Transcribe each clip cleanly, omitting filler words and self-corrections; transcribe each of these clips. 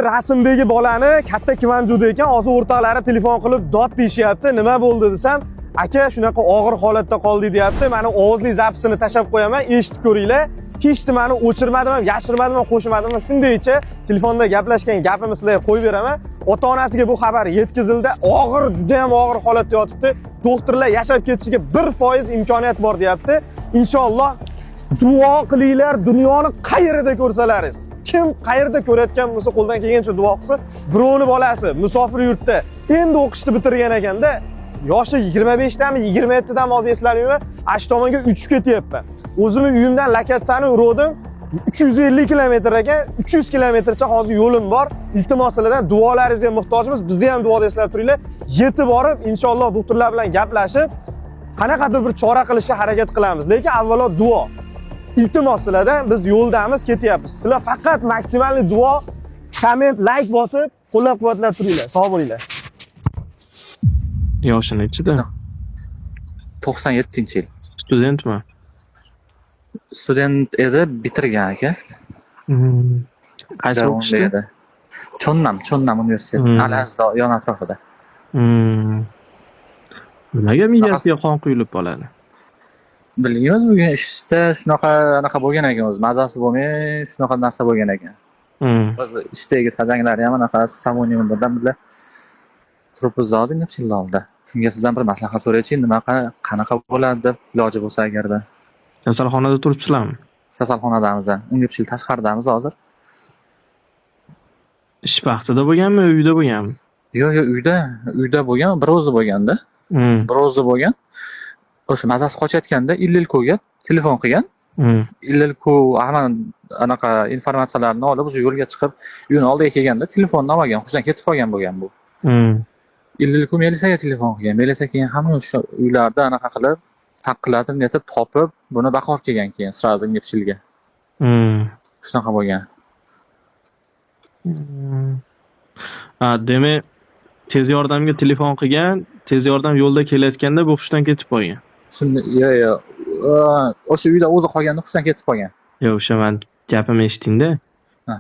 Rasmdagi bolani katta Kvanjuda ekan, hozir o'rtoqlari telefon qilib dod deyishyapti. Nima bo'ldi desam, aka, shunaqa og'ir holatda qoldi deyapti. Mana, ovozli запись ini tashlab qo'yaman, eshitib ko'ringlar. Hech nimani o'chirmadim ham, yashirmadim ham, qo'shmadim ham. Shundaycha telefonda gaplashgan gapimni sizlarga qo'yib beraman. Ota onasiga bu xabar yetkazildi. Og'ir, juda ham og'ir holatda yotibdi. Doktorlar yashab ketishiga 1% imkoniyat bor deyapti. Inshaalloh, duo qilinglar. Dunyoni qayerida ko'rsalaringiz, kim qayerda ko'rayotgan bo'lsa, qo'ldan kelgancha duo qilsin. Birovni bolasi musofir yurtda endi o'qishni bitirgan ekanda, yoshi 25 dami, 27 dami, hozir eslamayman. Ana shu tomonga uchib ketyapman. O'zimni uyimdan lokatsiyani uruvdim, 350 kilometr ekan. 300 kilometrcha hozir yo'lim bor. Iltimos, sizlardan duolaringizga muhtojmiz. Bizni ham duoda eslab turinglar. Yetib borib, inshaalloh, doktorlar bilan gaplashib, qanaqadir bir chora qilishga harakat qilamiz, lekin avvalo duo, iltimos sizlardan. Biz yo'ldamiz, ketyapmiz. Sizlar faqat максимальный duo, komment, layk bosib, qo'llab quvvatlab turinglar. Sog' bo'linglar. Yoshi nechida? 97-yil. Studentmi? Student edi, bitirgan aka. Qaysi Davomli o'qishdi? edi. Chonnam universiteti. Al yon atrofida. Nimaga miyasiga qon quyilib qoladi? Bilmaymiz, bugun ishda shunaqa anaqa bo'lgan ekan o'zi, mazasi bo'lmay shunaqa narsa bo'lgan ekan. O'zi ishdagi sajanglari ham anaqa samoniyum bilan birga turibmiz hozir oldida. Shunga sizdan bir maslahat so'raychi, nima, qanaqa bo'ladi deb, iloji bo'lsa agarda. Kasalxonada turibsizlarmi? Kasalxonadamiz, Ungipchil tashqaridamiz hozir. Ish vaqtida bo'lganmi, uyda bo'lganmi? Yo'q, uyda bo'lgan, bir o'zi bo'lganda. Bir o'zi bo'lgan. O'sha mazasi qochayotganda Illilkoga telefon qilgan. Illilko hamma anaqa informatsiyalarni olib, o'sha yo'lga chiqib, uyini oldiga kelganda telefonni olmagan, hushidan ketib qolgan bo'lgan bu. Illilko militsiyaga telefon qilgan. Militsiya keyin hamma o'sha uylarda anaqa qilib, taqillatib, netib topib, buni baqib olib kelgan keyin сразу Ngipchilga. Shunaqa bo'lgan. Ha, demak, tez yordamga telefon qilgan, tez yordam yo'lda kelayotganda bu hushdan ketib qolgan. Shunda yo'q. O'sha uyda o'zi qolganda hushdan ketib qolgan. Yo'q, o'sha man gapimni eshitingda.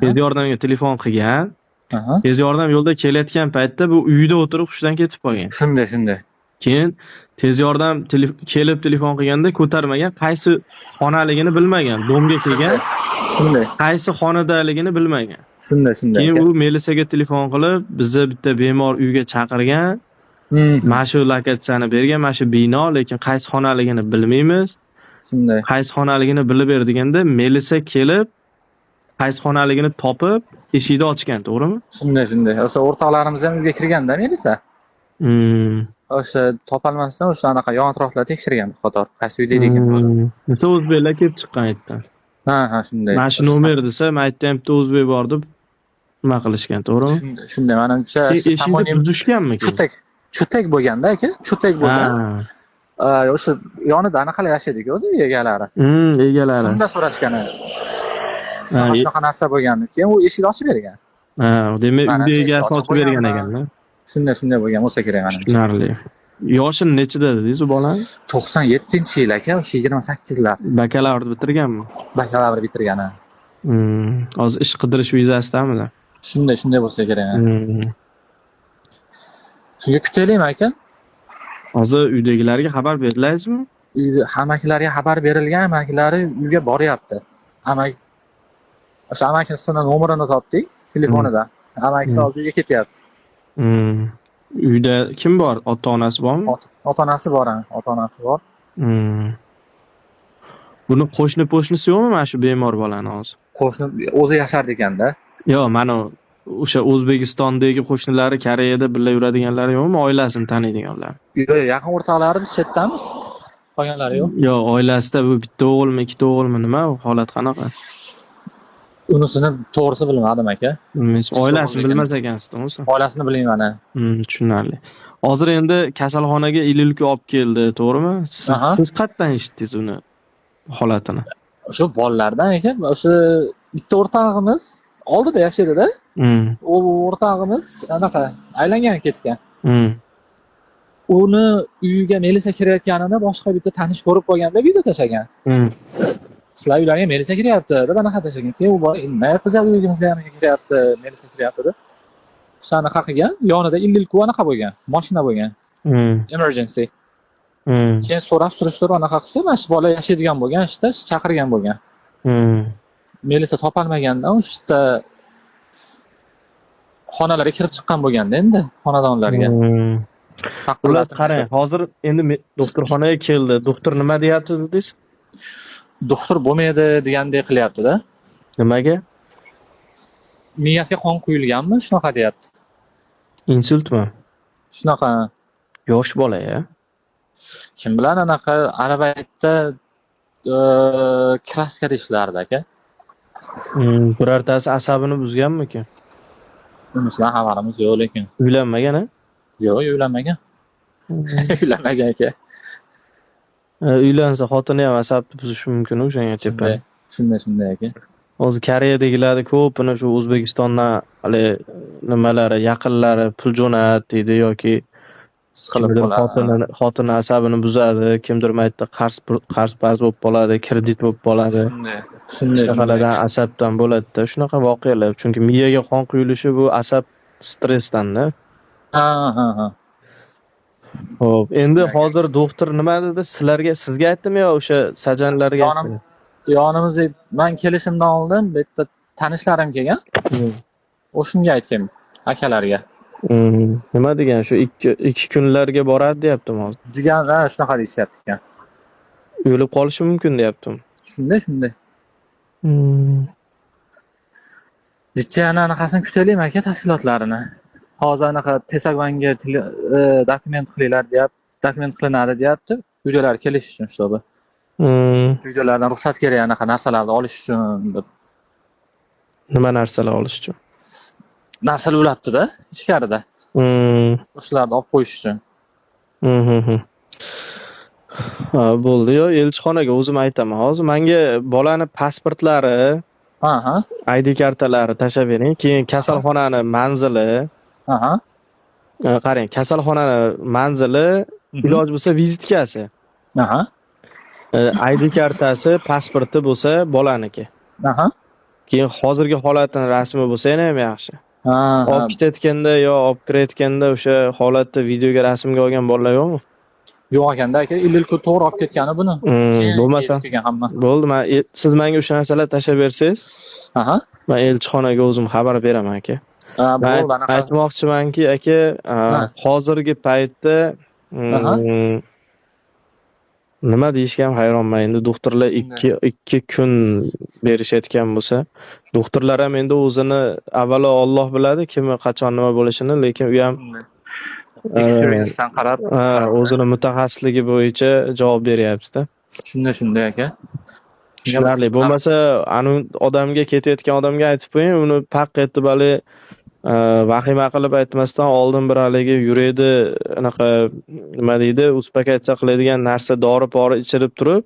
Tez yordamga telefon qilgan. Tez yordam yo'lda kelayotgan paytda bu uyida o'tirib hushdan ketib qolgan. Shunday. Keyin tez yordam kelib telefon qilganda ko'tarmagan, qaysi xonaligini bilmagan. Дом ga kelgan, qaysi xonadaligini bilmagan. Shunday. Keyin aka. u militsiyaga telefon qilib, bizni bitta bemor uyga chaqirgan. Mana shu lokatsiyani bergan, mana shu bino, lekin qaysi xonaligini bilmaymiz. Qaysi xonaligini bilib ber deganda, militsiya kelib, qaysi xonaligini topib, eshikni ochgan, to'g'rimi? Shunday. O'sha o'rtoqlarimiz ham uyga kirganda militsiya. O'sha topolmasdan o'sha anaqa yon atroflarda tekshirgan bir qator. Qaysi uyda edi ekan bu? Desa, o'zbeklar kelib chiqqan yerdan. Ha, shunday. Mana shu nomer desa, man aytdim, bitta o'zbek bor deb nima qilishgan, to'g'rimi? Shunday, manimcha. Eshikni buzishganmi keyin? Cho'tak bo'lganda aka, cho'tak bo'lgan. O'sha yonida anaqalar yashaydiku o'zi, uy egalari. Egalari. Shunda so'rashgan. Shunaqa narsa bo'lgan deb. Keyin u eshikni ochib bergan. Ha, demak, Manimcha, uyda egasi eshikni ochib bergan bo'lganmi? ekanda. Shunday bo'lgan bo'lsa kerak manimcha. Tushunarli. Yoshi nechida dedingiz u bolani? 97-yil aka, o'sha 28lar. Bakalavr bitirganmi? Bakalavr bitirgan, ha. Hozir ish qidirish vizasidamilar? Shunday bo'lsa kerak, ha. Shunga kutaylikmi aka? Hozir uydagilarga xabar berdilaringizmi? Uyda amakilarga xabar berilgan, amakilari uyga boryapti. Amak, o'sha amakisini nomerini topdik telefonidan. Amakisi hozir uyga ketyapti. Uyda kim bor? Ota onasi bormi? Ota onasi bor, ha, ota onasi bor. Buni qo'shni po'shnisi yo'qmi mana shu bemor bolani hozir? Qo'shni o'zi yashardi ekanda. Yo'q, mana o'sha O'zbekistondagi qo'shnilari, Koreyada birga yuradiganlari yo'qmi? Oilasini taniydiganlar. Yo'q, yaqin o'rtoqlari, biz chetdamiz. Qolganlari yo'q. Yo'q, oilasida bu bitta o'g'ilmi, ikkita o'g'ilmi, nima, u holat qanaqa? Unisini to'g'risi bilmadim aka. Bilmaysiz. Oilasini O'g'il. bilmas ekansiz, to'g'risi? Oilasini bilmayman, ha. Tushunarli. Hozir endi kasalxonaga Ililku olib keldi, to'g'rimi? Siz, Aha. siz qayerdan eshitdingiz uni holatini? O'sha bolalardan aka, o'sha bitta o'rtog'imiz oldida yashaydida. U o'rtog'imiz anaqa aylangan ketgan. Uni uyiga melisa kirayotganini boshqa bitta tanish ko'rib qolganda video tashlagan. Sizlar uylarga militsiya kiryapti deb anaqa tashlagan. Keyin u bola nima biz uyimizga ham kiryapti, militsiya kiryapti deb. O'sha anaqa qilgan, yonida Illilku anaqa bo'lgan, mashina bo'lgan. Emergency. Keyin so'rab surishtirib anaqa qilsa, mana shu bola yashaydigan bo'lgan, shu yerda chaqirgan bo'lgan. Militsiya topolmagandan o'sha yerda xonalarga kirib chiqqan bo'lganda endi xonadonlarga. Xullas qarang, hozir endi doktorxonaga keldi. Doktor nima deyapti dedingiz? Doktor bo'lmaydi degandek qilyapti-da. Nimaga? Miyasiga qon quyilganmi? Shunaqa deyapti. Insultmi? Shunaqa. Yosh bola-ya. Kim bilan anaqa arabayda kraskada ishlardi aka. Birortasi asabini buzganmikin? Unisidan xabarimiz yo'q lekin. Uylanmagan a? Yo'q, uylanmagan. Uylanmagan aka. Uylansa xotini ham asabni buzishi mumkin o'shanga tepa. Shunday, shunday aka. Hozir Koreyadagilarni ko'pini shu O'zbekistondan hali nimalari, yaqinlari pul jo'nat deydi yoki siqilib qoladi. Xotini asabini buzadi, kimdir maytda qarz qarz bo'lib qoladi, kredit bo'lib qoladi. Shunday, shunday. Shunaqalardan asabdan bo'ladi-da, shunaqa voqealar. Chunki miyaga qon quyilishi bu asab stressdan-da. Ha, ha, ha. Xo'p, endi hozir doktor nima dedi? Sizlarga, sizga aytdimi yo o'sha sajanlarga aytdimi? Yonimizda men kelishimdan oldin bitta tanishlarim kelgan. O'shunga aytgan akalarga. Nima degan shu 2 kunlarga boradi deyaptimi hozir? Degan, ha, shunaqa deyishyapti ekan. O'lib qolishi mumkin deyaptimi? Shunday, shunday. Jichani anaqasini kutaylik aka tafsilotlarini. Hozir anaqa Tesagvanga dokument qilinglar deyapti, dokument qilinadi deyapti. Uydalar kelish uchun shtobi. Uydalardan ruxsat kerak anaqa narsalarni olish uchun deb. Nima narsalar olish uchun? Narsalar ulabdi-da ichkarida. O'shalarni olib qo'yish uchun. Ha, bo'ldi. Yo, elchixonaga o'zim aytaman. Hozir menga bolani pasportlari, Aha. ID kartalari tashlab bering. Keyin kasalxonani manzili. Aha. Qarang, kasalxonani manzili, iloji bo'lsa vizitkasi. Aha. ID kartasi, pasporti bo'lsa bolaniki. Aha. Keyin hozirgi holatini rasmi bo'lsa yana ham yaxshi. Olib ketayotganda yo olib kirayotganda o'sha holatda videoga rasmga olgan bolalar yo'qmi? Yo'q ekanda aka, Illilku to'g'ri olib ketgani buni. Bo'lmasa kelgan hamma. Bo'ldi, men siz menga o'sha narsalarni tashlab bersangiz, Aha. men elchixonaga o'zim xabar beraman aka. Ha, bo'ldi, anaqa. Aytmoqchimanki aka, hozirgi paytda nima deyishga ham hayronman endi doktorlar 2 kun berishayotgan bo'lsa, doktorlar ham endi o'zini avvalo Alloh biladi kimi qachon nima bo'lishini, lekin u ham experience'dan qarab, o'zini mutaxassisligi bo'yicha javob beryapti-da. Shunday, shunday aka. Tushunarli. Bo'lmasa, anu odamga ketayotgan odamga aytib qo'ying, uni paq etib hali vahima qilib aytmasdan oldin bir haligi yurakni anaqa nima deydi, uspakatsiya qiladigan narsa dori pori ichirib turib,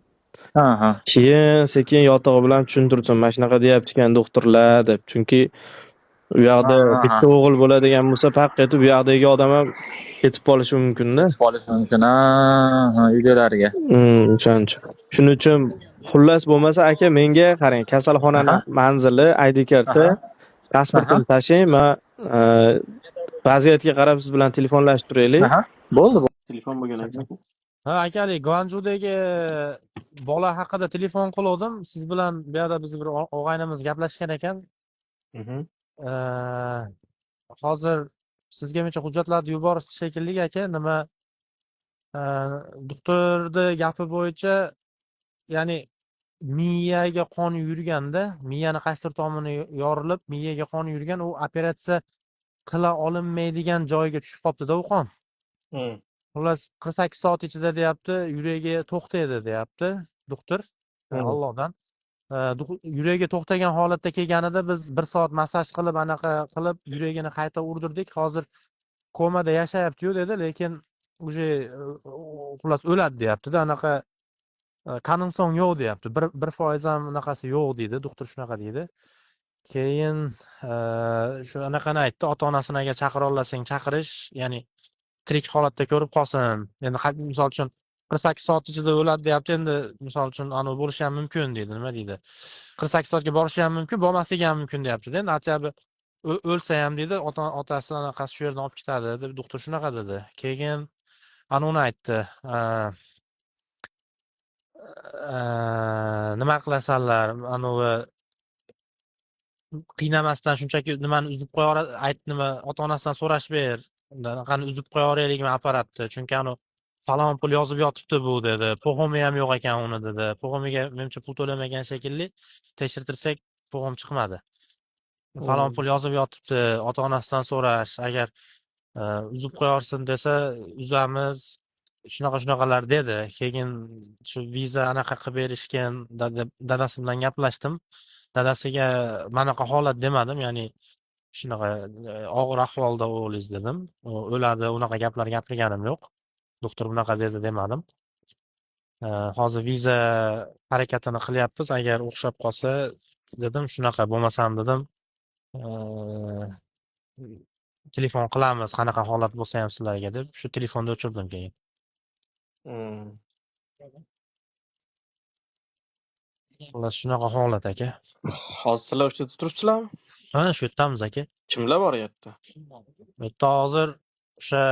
keyin sekin yotig'i bilan tushuntirsin, mana shunaqa deyapti ekan doktorlar deb. Chunki u yoqda bitta o'g'il bo'ladigan bo'lsa, paq etib u yoqdagi odam ham ketib qolishi mumkin-da. Ketib qolishi mumkin. Ha, uylariga. O'shaning uchun. Shuning uchun xullas bo'lmasa aka menga qarang, kasalxonani manzili, ID karta, pasportini tashlang, men vaziyatga qarab siz bilan telefonlashib turaylik. Bo'ldi, bo'ldi. Telefon bo'lgan ekan. Ha, akalik, Guanjudagi bola haqida telefon qiluvdim. Siz bilan bu yerda biz bir og'aynimiz gaplashgan ekan. Hozir sizga mencha hujjatlarni yuborish shekilli aka, nima doktorni gapi bo'yicha, ya'ni miyaga qon yurganda, miyani qaysidir tomoni yorilib, miyaga qon yurgan, u operatsiya qila olinmaydigan joyga tushib qolibdi-da u qon. Xullas 48 soat ichida deyapti, yuragi to'xtaydi deyapti doktor. Allohdan. Yuragi to'xtagan holatda kelganida biz 1 soat massaj qilib, anaqa qilib yuragini qayta urdirdik. Hozir komada yashayapti-yu dedi, lekin уже xullas o'ladi deyapti-da, anaqa kaninson yo'q deyapti. 1% ham anaqasi yo'q deydi, doktor shunaqa deydi. Keyin shu anaqani aytdi, ota-onasini agar chaqira olasang chaqirish, ya'ni tirik holatda ko'rib qolsin. Endi misol uchun 48 soat ichida o'ladi deyapti. Endi misol uchun anavi bo'lishi ham mumkin deydi. Nima deydi? 48 soatga borishi ham mumkin, bo'lmasligi ham mumkin deyapti. Endi хотя o'lsa ham deydi, otasi anaqasi shu yerdan olib ketadi deb doktor shunaqa dedi. Keyin ana uni aytdi. Nima qilasanlar, anavi qiynamasdan shunchaki nimani uzib qo'ya, ayt, nima, ota onasidan so'rashib ber, anaqani uzib qo'ya olaylikmi apparatni, chunki anavi falon pul yozib yotibdi bu dedi, ПОХОМ i ham yo'q ekan uni dedi, ПОХОМ iga menimcha pul to'lamagan shekilli, tekshirtirsak, ПОХОМ chiqmadi, falon pul yozib yotibdi, ota onasidan so'rash, agar uzib qo'yorsin desa, uzamiz, shunaqa shunaqalar dedi. Keyin shu viza anaqa qilib berishgan, dadasi bilan gaplashdim. Dadasiga manaqa holat demadim, ya'ni shunaqa og'ir ahvolda o'g'lingiz dedim, u o'ladi, unaqa gaplar gapirganim yo'q, doktor bunaqa dedi demadim. Hozir viza harakatini qilyapmiz, agar o'xshab qolsa dedim, shunaqa bo'lmasam dedim, telefon qilamiz qanaqa holat bo'lsa ham sizlarga deb, shu telefonni o'chirdim keyin. Xullas, shunaqa holat, aka. Hozir sizlar o'sha yerda turibsizlarmi? Ha, shu yerdamiz, aka. Kimlar bor yerda? Bu yerda hozir o'sha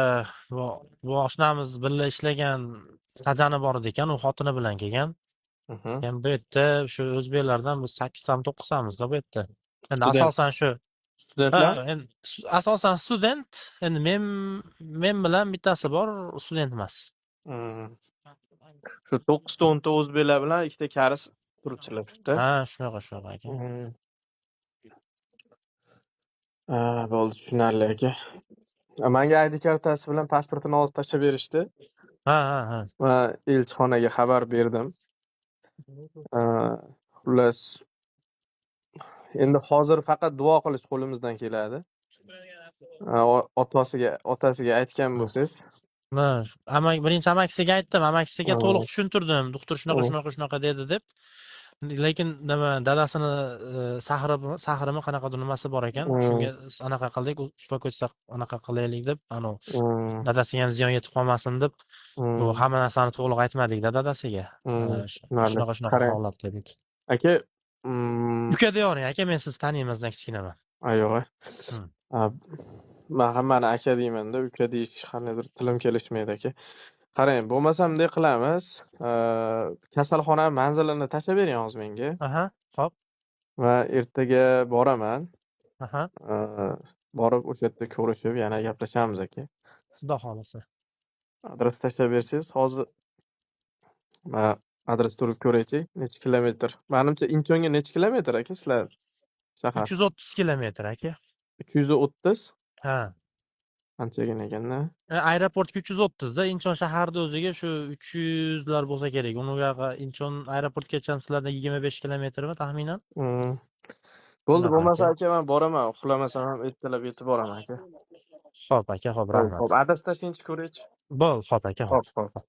bu oshnamiz birga ishlagan sajani bor edi ekan, u xotini bilan kelgan. Endi bu yerda shu o'zbeklardan biz sakkiztami, to'qqiztamizda bu yerda. Endi Student. asosan shu Studentlar? Ha, endi asosan student. Endi men bilan bittasi bor, student emas. Shu 9 ta, 10 ta o'zbeklar bilan ikkita koreys turibsizlar shu yerda. Ha, shunaqa, shunaqa, aka. Ha, bo'ldi, tushunarli, aka. Manga ID kartasi bilan pasportini hozir tashlab berishdi. Ha, ha, ha. Man elchixonaga xabar berdim. Xullas, endi hozir faqat duo qilish qo'limizdan keladi. Otasiga aytgan bo'lsangiz. Ha, birinchi amakisiga aytdim, amakisiga to'liq tushuntirdim. Doktor shunaqa, shunaqa, shunaqa dedi deb. Lekin nima, dadasini sahrimi, qanaqadir nimasi bor ekan. Shunga anaqa qildik, успокоиться anaqa qilaylik deb, anavi dadasiga ham ziyon yetib qolmasin deb, bu hamma narsani to'liq aytmadik-da dadasiga. Tushunarli. Shunaqa shunaqa Qarang. holat dedik. Aka, Uka deyoring, aka, men sizni taniyman, sizdan kichkinaman. A, yo'q. A, man hammani aka deymanda, uka deyish qandaydir tilim kelishmaydi, aka. Qarang, bo'lmasa bunday qilamiz. Kasalxona manzilini tashlab bering hozir menga. Aha, xo'p. Va ertaga boraman. Borib o'sha yerda ko'rishib, yana gaplashamiz, aka. Xudo xohlasa. Adres tashlab bersangiz, hozir man adres turib ko'raychi, necha kilometr. Manimcha, Inchonga necha kilometr, aka, sizlar shahar? 330 kilometr, aka. 330? Ha. Anchagina ekanda. Aeroportga 330 da, Inchon shaharni o'ziga shu 300 lar bo'lsa kerak. Uni uyog'i Inchon aeroportgacha sizlardan 25 kilometrmi taxminan? Bo'ldi, Shunaqa, bo'lmasa aka. aka, man boraman, uxlamasam ham ertalab yetib boraman, aka. Xo'p, aka, xo'p, rahmat. Xo'p, adres tashlangchi, ko'raychi. Bo'ldi, xo'p, aka, xo'p. Xo'p, xo'p.